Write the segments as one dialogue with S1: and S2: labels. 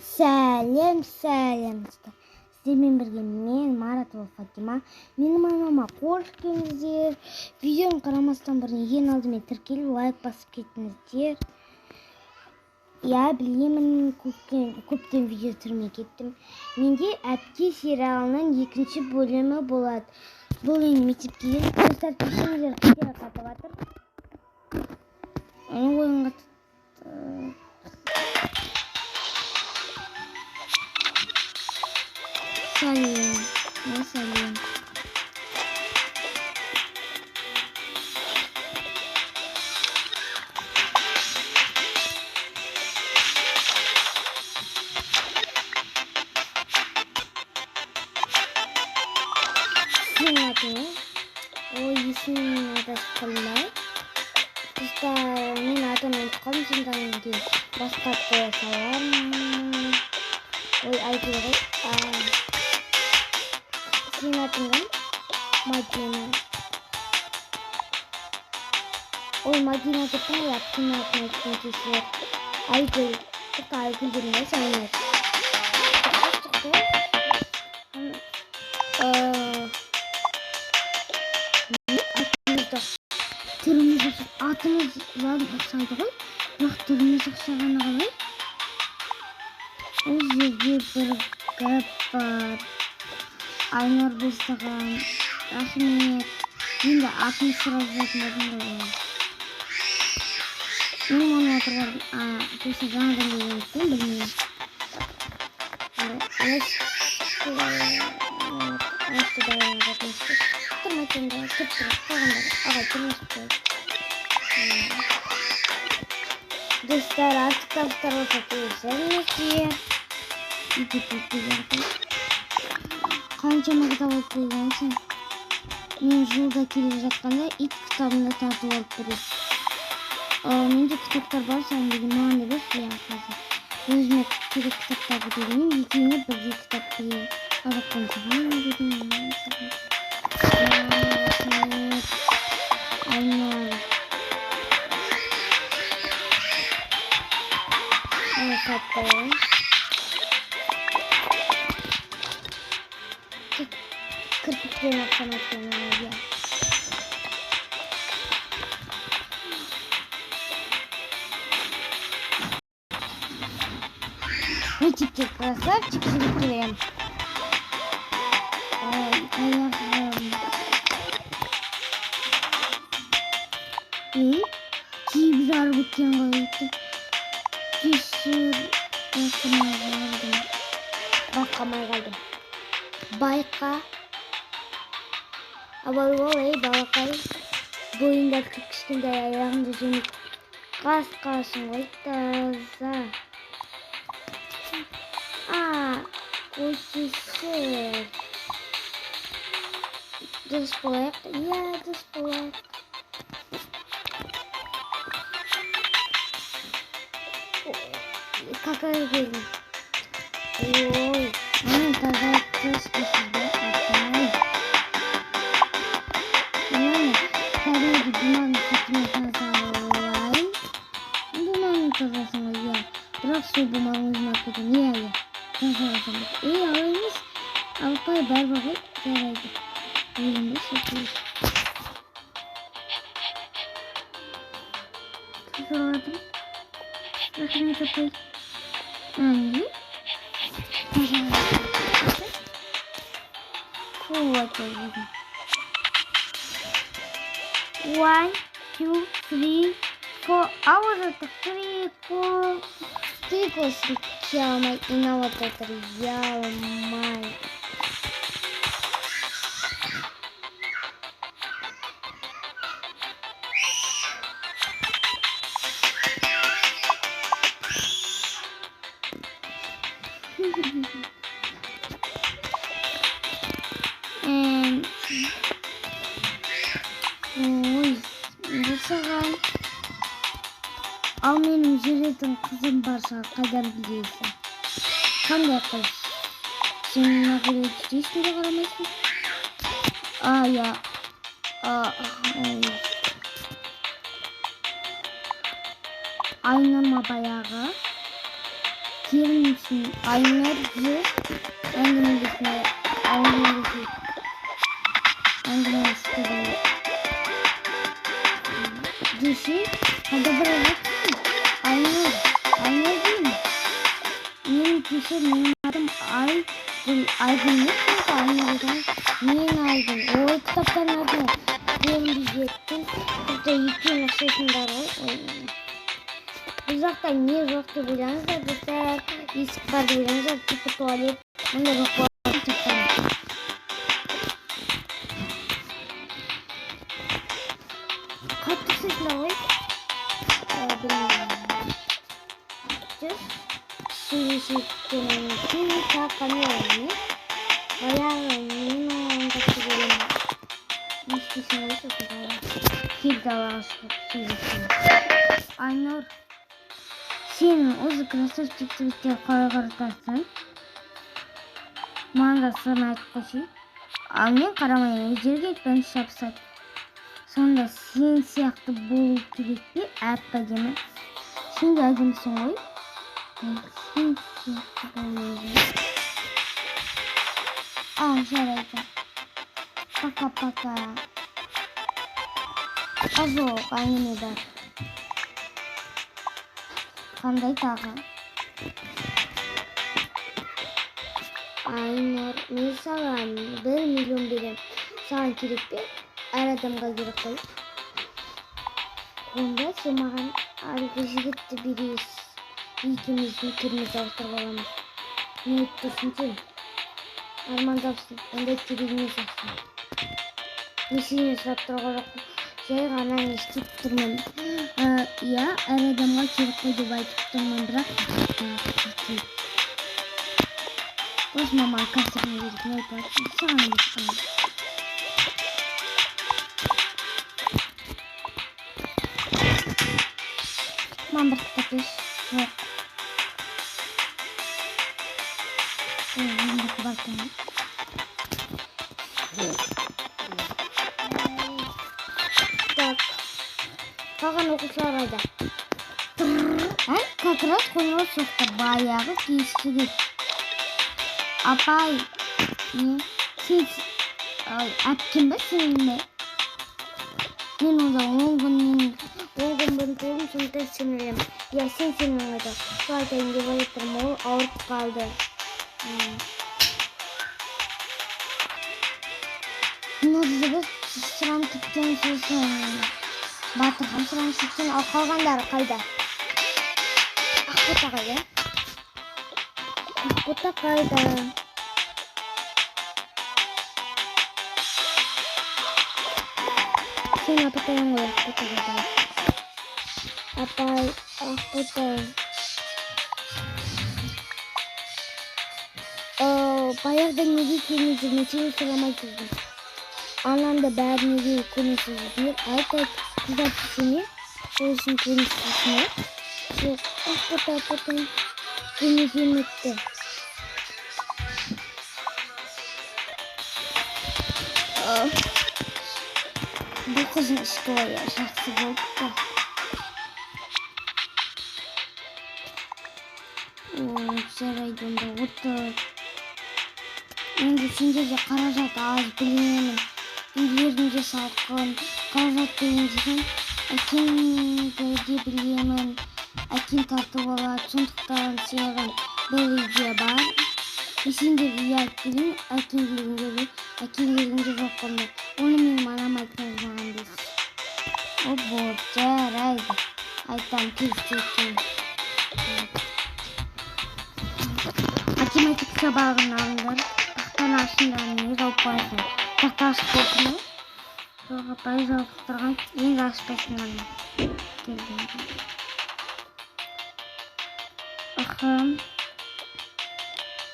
S1: Сәлем, сәлем достар. Сіздермен бірге мен Маратова Фатима. Менің арнама қош келдіңіздер. Видеоны қарамастан бұрын ең алдымен тіркеліп, лайк басып кетіңіздер. Иә, білемін, көптен видео түсірмей кеттім. Менде Әпке сериалының екінші бөлімі болады. Бұл енді мектепке келіп, достар, кешіріңіздер, қате қатып жатыр. Оның ойынға сәлем, сәлем. Сенің атың не? Ой, есімім адасып қалдым. Достар, мен атын ұмытып қалдым, сондықтан кейін басқа ат қоя саламын. Ой, Айгүл ғой. Сенің атың кім? Мадина. Ой, Мадина деппін ғой, әпкемнің атын айттым, кешір. Айгүл. Тоқта, Айгүл дедім ғой, сен емес. Тоқта. Түріміз атымыз ұқсайды ғой, бірақ түріміз ұқсағаны қалай? Ол жерде бір гәп бар. Айнұр бұл саған. Рахмет. Енді атын сұрап жататын болдым ғой. Мен оны отырған, кеше жаңадан келгендіктен білмеймін. Достар, артық табыстар болса кешіріңіздер. Қаншама кітап алып келгенсің? Мен жолда келе жатқанда ит кітабымды тартып алып береді. Менде кітаптар бар, соны деген маған да берші, иә, қазір. Өзіме керек кітаптарды беремін, екеуіне бірдей кітап беремін. Қазақпен саған дедім, саған. Рахмет. Айнұр. Салып қояйын. Кірпікпен ұқсамайды иә. Мектепте красавчик жігіт келемін. Ой, аяғым. Киіп жарып өткен ғой итті. Кешір, байқамай қалдым. Байқамай қалдым. Байқа. Абай бол, ей, балақай. Бойында кішкентай аяғыңды жемей. Қас-қасың ғой, таза. Ой, кешір. Дос болайық. Иә, дос болайық. Какая келдің? Ой, мені таза тыс дейсіз бе, апай? Мені кәдімгі думанның сүтімен тазалайын. Думанның тазасын ғой, иә. Бірақ сол бумағын өзім алып кетемін. Иә, иә. Тазаласам болды. Ей, алай емес. Апай, бәрібір ғой. Жарайды. Өзім ғой, сөйтіп. Тазаладым. Рахмет, апай. Неге? Вот, 1, 2, 3, 4. Ауыз 3, 4. 3 көсін кие алмай, инауат отыр, алмай. Ой, бұл саған. Ал менің жүретін қызым бар шығар, қайдан білесің? Қандай қыз? Сен мына жерде ешкімге қарамайсың? Иә. Ой. Айнұр ма баяғы? Келімсің, Айнұр жүр. Әңгімелесме, әңгімелесейік. Әңгімелескенде. Десе, қайда бара жатсың? Айнұр, Айнұр деймін. Мені кешір, менің атым Айгүл. Айгүл емес пе? Айнұр екен. Мен Айгүл. Ой, кітаптан атын көрінбей кеттім. Тіпті екеуің ұқсайсыңдар ғой. Ой. Бұл жақта не жоқ деп ойлаңыздар, достар. Есік бар деп ойлаңыздар, типа туалет. Мұнда жоқ болады кітаптан. Қатты ұқсайсыңдар ғой. Білмеймін. Жүр. Сөйлесейік. Сен тағы қандай емес? Баяғы мен оған жақсы көремін. Не істейсің ғой сосын далаға? Кел далаға шығып сөйлесейік. Айнұр, сен осы красавчик жігіттер қалай қаратасың? Маған да соны айтып қойшы. Ал мен қарамаймын, өздері келіп бірінші жабысады. Сонда сен сияқты болу керек пе, әп-әдемі? Сен де әдемісің ғой. Сен сияқты болу керек. А, жарайды. Пока-пока. А жоқ, әңгіме бар. Қандай тағы? Айнұр, мен саған 1 миллион берем. Саған керек пе? Әр адамға керек қой. Онда сен маған әлгі жігітті бересің. Екеуміздің түрімізді ауыстырып аламыз. Не айтып тұрсың сен? Армандапсың. Онда керек емес ақша. Мен сенен сұрап тұрған жоқпын. Жай ғана не істеп тұрмын. Иә, әр адамға керек қой деп айтып тұрмын, бірақ Осы мамаға кассаға керек, не айтып жатырсың? Саған емес қой. Мам, бір кітап берші. Жоқ. Ой, мында бар екен ғой. Так. Қалған оқушылар қайда? Ә, как раз қоңырау соқты. Баяғы кешкі. Апай, не? Сен, ай, әпкем бе, сенің бе? Мен онда 10 күннен, 10 күн бұрын туылдым, сондықтан сіңілім. Иә, сен сіңілің қайда? Сол айтайын деп ойлап тұрмын, ол ауырып қалды. Нұржігіт сұранып кеткен, сосын Батырхан сұранып кеткен, ал қалғандары қайда? Ақбота қайда? Ақбота қайда? Сен апатайың ғой, Ақбота қайда? Апай, Ақбота. Баяғыда неге келмей жүрмін, сені сұрамай жүрдім. Анам да бәрі неге көмексіз жүр? Айт, айт, қыздар түсіне ме? Сол үшін көмексіз ме? Жоқ, Ақбота, апатайым көмек етті. Бұл қыздың ішкі ойы жақсы болды да. Ой, жарайды, онда отыр. Енді сендерде қаражат аз, білемін. Үйлерінде салқын, қаражат деген десең, әкеңді де білемін. Әкең тартып алады, сондықтан саған бір идея бар. Мен сендерге үй алып келейін, әкең келгенде, әкең келгенде жоқ болмайды. Оны менің анам айтқан маған бес. О, болды, жарайды. Айтам, келісті. Математика сабағын алыңдар. Тақтаны ашыңдар, не жауып қоясыңдар? Тақта ашық болсын ба? Жоқ, апай жауып тұрған. Енді ашпайсыңдар ма? Келгенде. Ахым.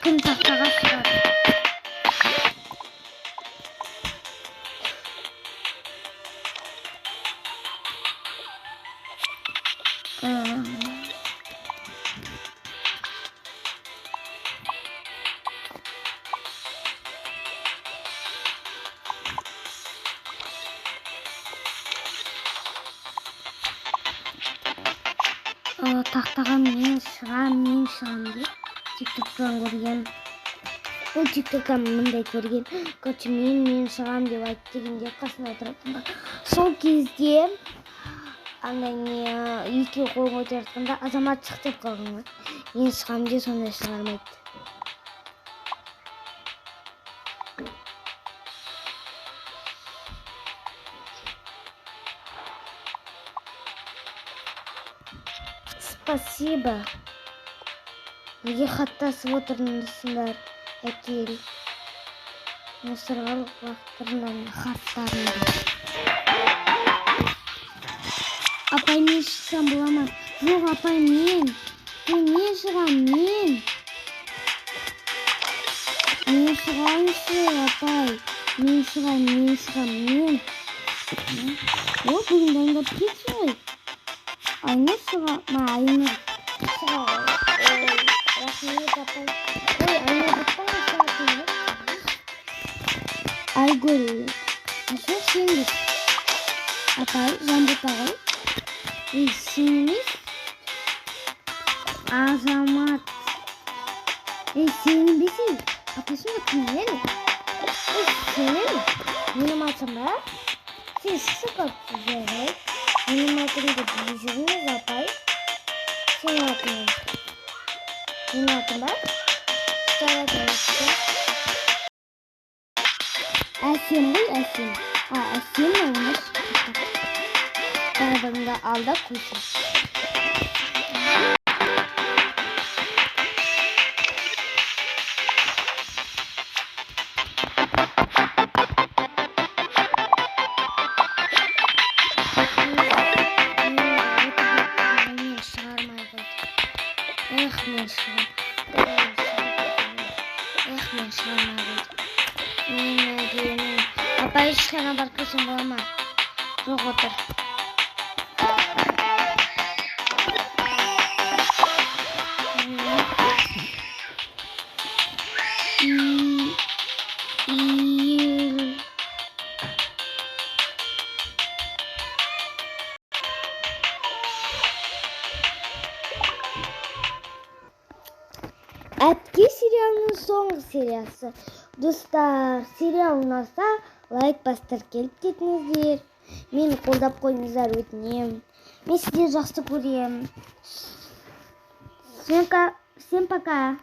S1: Кім тақтаға шығады? Тақтаға мен шығам, мен шығам деп тиктоктан көрген. Ол тиктоктан мындай көрген. Короче, мен шығам деп айтты дегенде қасында отыратын. Сол кезде андай не екеуі қол көтеріп жатқанда Азамат шық деп қалған ғой. Мен шығам деп сондай шығармайды. Спасибо. Неге хаттасып отырсыңдар, әкел. Мусорға лақтырыңдар хаттарыңды. Апай, мен шықсам бола ма? Жоқ, апай, мен. Мен шығам, мен. Мен шығайыншы, апай. Мен шығам, мен шығам, мен. О, бүгін дайындап кетсің ғой. Айнұр шыға, ма, Айнұр шыға ғой. Ой, рахмет, апай. Ой, Айнұр бітті ғой шығатын ғой. Айгүл, жоқ, сен емес. Апай, Жанбота ғой. Ей, сен емес. Азамат. Ей, сен емес, ей. Апай, сонда кім ел? Ей, сен. Менің атым ба? Сен шықшы жарайды. Менің атымды біліп жүрміз, апай. Сенің атың. Менің атым ба? Жарайды. Әсем ғой, Әсем. А, Әсем онда шықты. Барлығыңды алдап қойсын. Мен шығармай қойды. Эх, мен шығам. Эх, мен шығармай қойды. Мен. Апай, ешқайда барып келсем бола ма? Жоқ, отыр. Әпке сериалының соңғы сериясы. Достар, сериал ұнаса, лайк бастыр келіп кетіңіздер. Мені қолдап қойыңыздар, өтінемін. Мен сіздерді жақсы көремін. Всем пока.